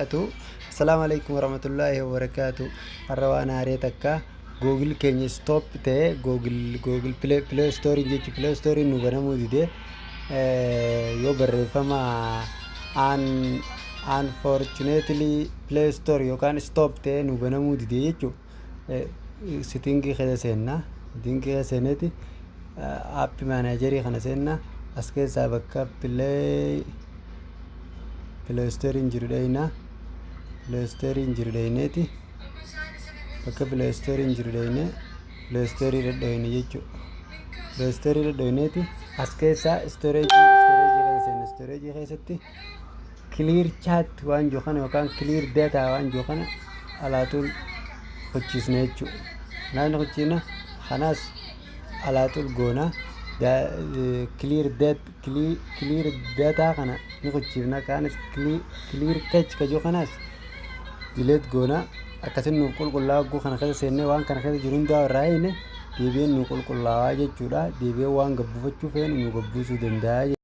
Wabarakaatu. Assalaamu alaikum warahmatullaahi wabarakaatu. Har'a waan haaree takka Google keenya stop ta'e, Google Play Store jechuun Play Store nu banamuu dide, yoo barreeffama "unfortunately Play Store" yookaan "stop" ta'e nu banamuu dide jechuudha. Setting keessa seenna. Setting keessa seeneeti app manager kana seenna. As keessaa bakka Play Store jiru dhayna. Play Store jiru dhayneeti, bakka Play Store jiru dhayne, Play Store dhadhoyne jechuudha. Play Store dhadhoyneeti as keessaa storage keessa seenna. Storage keessatti clear cache waan jiru kana yookaan clear data waan jiru kana alaatuun hojjisne jechuudha. Kanaaf hojjisna, kanaas alaatul goona. Clear data kana ni hojjifna, kaanis clear cache ka jiru kanaas delete goona. Akkasin nuuf qulqullaa'aa. Hogguu kana keessa seennee waan kana keessa jiru hundaa irraa hiine, deebi'een nu qulqullaa'aa jechuudha. Deebi'een waan gabbuufachuu feenu nu gabbuusuu danda'a.